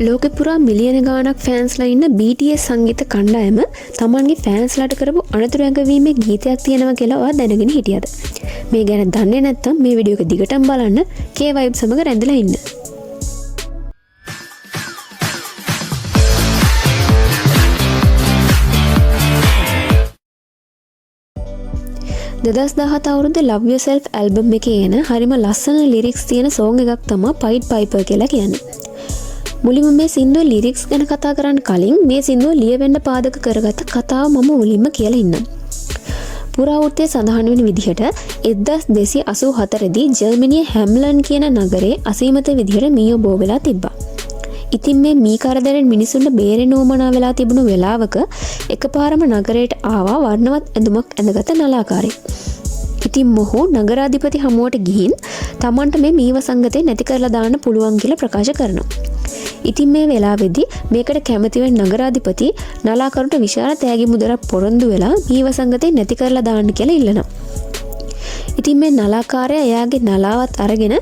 ලෝකෙ පුරා මිලියන ගාණක් ෆෑන්ස්ලා ඉන්න BTS සංගීත කණ්ඩායම තමන්ගේ ෆෑන්ස්ලාට කරපු අනතුරු ඇඟවීමේ ගීතයක් තියෙනවා කියලා ඔයා දැනගෙන හිටියද? මේ ගැන දන්නේ නැත්නම් මේ වීඩියෝ එක දිගටම බලන්න. K-Vibe සමග රැඳිලා ඉන්න. 2017 අවුරුද්දේ Love Yourself album එකේ එන හරිම ලස්සන ලිරික්ස් තියෙන සෝං එකක් තමා Pied Piper කියලා කියන්නේ. මුලින්ම මේ සින්දුව ලිරික්ස් ගැන කතා කරන්න කලින් මේ සින්දුව ලියවෙන්න පාදක කරගත්ත කතාව මම මුලින්ම කියලා ඉන්නම්. පුරාවෘත්තයේ සඳහන් වෙන විදිහට 1284 දී ජර්මනියේ හැම්ලන් කියන නගරේ අසීමිත විදිහට මීයෝ බෝ වෙලා තිබ්බා. ඉතින් මේ මී කරදරෙන් මිනිසුන්ට බේරෙන්න උවමනා වෙලා තිබුණු වෙලාවක එකපාරම නගරයට ආවා වර්ණවත් ඇඳුමක් ඇඳගත නලාකාරයෙක්. ඉතින් මොහු නගරාධිපති හමුවට ගිහින් තමන්ට මේ මී වසංගතය නැති කරලා දාන්න පුළුවන් කියලා ප්‍රකාශ කරනවා. ඉතින් මේ වෙලාවේදී මේකට කැමති වෙන නගරාධිපති නලාකරුට විශාල තෑගි මුදලක් පොරොන්දු වෙලා මී වසංගතය නැති කරලා දාන්න කියලා ඉල්ලනවා. ඉතින් මේ නලාකාරයා එයාගේ නලාවත් අරගෙන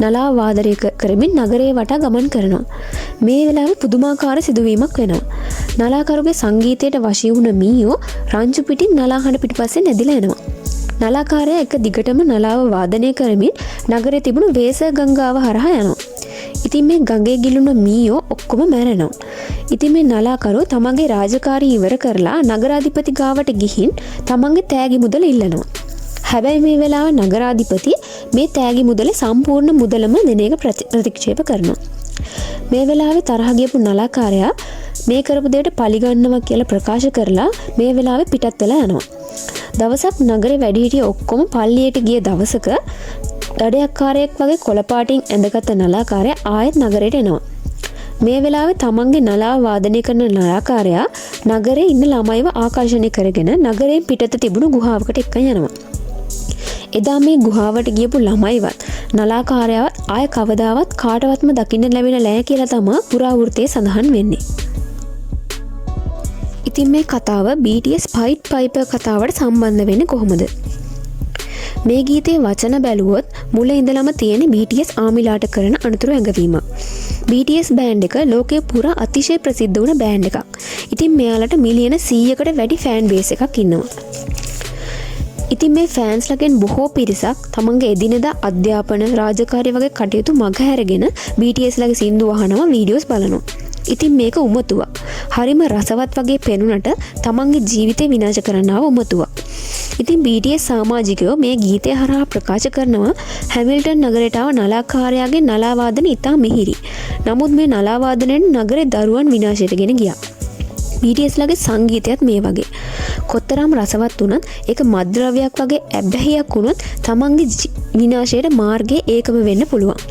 නලාව වාදනය කරමින් නගරේ වටා ගමන් කරනවා. මේ වෙලාවේ පුදුමාකාර සිදුවීමක් වෙනවා. නලාකරුගේ සංගීතයට වශී වුණ මීයෝ රංචු පිටින් නලාහඬ පිටිපස්සේ නැදිලා එනවා. නලාකාරයා එක දිගටම නලාව වාදනය කරමින් නගරේ තිබුණු වේස ගංගාව හරහා යනවා. ඉතින් මේ ගඟේ ගිලුණ මීයෝ ඔක්කොම මැරෙනවා. ඉතින් මේ නලාකරු තමන්ගේ රාජකාරී ඉවර කරලා නගරාධිපති ගාවට ගිහින් තමන්ගේ තෑගි මුදල ඉල්ලනවා. හැබැයි මේ වෙලාවේ නගරාධිපති මේ තෑගි මුදලේ සම්පූර්ණ මුදලම දෙන එක ප්‍රතික්ෂේප කරනවා. මේ වෙලාවේ තරහ ගියපු නලාකාරයා මේ කරපු දෙයට පලිගන්නවා කියලා ප්‍රකාශ කරලා මේ වෙලාවේ පිටත් වෙලා යනවා. දවසක් නගරේ වැඩිහිටිය ඔක්කොම පල්ලියට ගිය දවසක දඩයක්කාරයෙක් වගේ කොළපාටින් ඇඳගත් නලාකාරයා ආයෙත් නගරයට එනවා. මේ වෙලාවේ තමන්ගේ නලාව වාදනය කරන නලාකාරයා නගරේ ඉන්න ළමයිව ආකර්ෂණය කරගෙන නගරයෙන් පිටත තිබුණු ගුහාවකට එක්කන් යනවා. එදා මේ ගුහාවට ගියපු ළමයිවත් නලාකාරයාවත් ආය කවදාවත් කාටවත්ම දකින්න ලැබෙන නෑ කියලා තමා පුරාවෘත්තයේ සඳහන් වෙන්නේ. ඉතින් මේ කතාව BTS Pied Piper කතාවට සම්බන්ධ වෙන්නේ කොහොමද? මේ ගීතයේ වචන බැලුවොත් මුල ඉඳලම තියෙන BTS ආමිලාට කරන අනතුරු ඇඟවීමක්. BTS band එක ලෝකය පුරා අතිශය ප්‍රසිද්ධ වුණ බෑන්ඩ් එකක්. ඉතින් මෙයාලට මිලියන 100කට වැඩි ෆෑන් බේස් එකක් ඉන්නවා. ඉතින් මේ ෆෑන්ස්ලගෙන් බොහෝ පිරිසක් තමන්ගේ එදිනෙදා අධ්‍යාපන රාජකාරි වගේ කටයුතු මගහැරගෙන BTS ලගේ සින්දු අහනවා, වීඩියෝස් බලනවා. ඉතින් මේක උමතුවක්. හරිම රසවත් වගේ පෙනුනට තමන්ගේ ජීවිතේ විනාශ කරන්නා වූ උමතුවක්. ඉතින් BTS සමාජිකයෝ මේ ගීතය හරහා ප්‍රකාශ කරනවා හැමිල්ටන් නගරයට ආව නලාකාරයාගේ නලාවාදන ඉතා මිහිරි. නමුත් මේ නලාවාදනයෙන් නගරේ දරුවන් විනාශයට ගෙන ගියා. BTS ලගේ සංගීතයත් මේ වගේ. කොතරම් රසවත් වුණත් ඒක මත්ද්‍රව්‍යයක් වගේ ඇබ්බැහියක් වුණොත් තමන්ගේ විනාශයට මාර්ගය ඒකම වෙන්න පුළුවන්.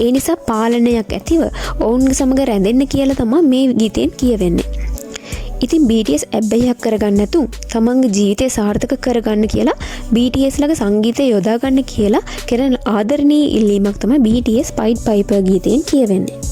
ඒ නිසා පාලනයක් ඇතිව ඔවුන් සමග රැඳෙන්න කියලා තමා මේ ගීතයෙන් කියවෙන්නේ. ඉතින් BTS ඇබ්බැහියක් කරගන්න නැතු තමන්ගේ ජීවිතය සාර්ථක කරගන්න කියලා BTS ලගේ සංගීතය යොදා ගන්න කියලා කරන ආදරණීය ඉල්ලීමක් තමයි BTS Pied Piper ගීතයෙන් කියවෙන්නේ.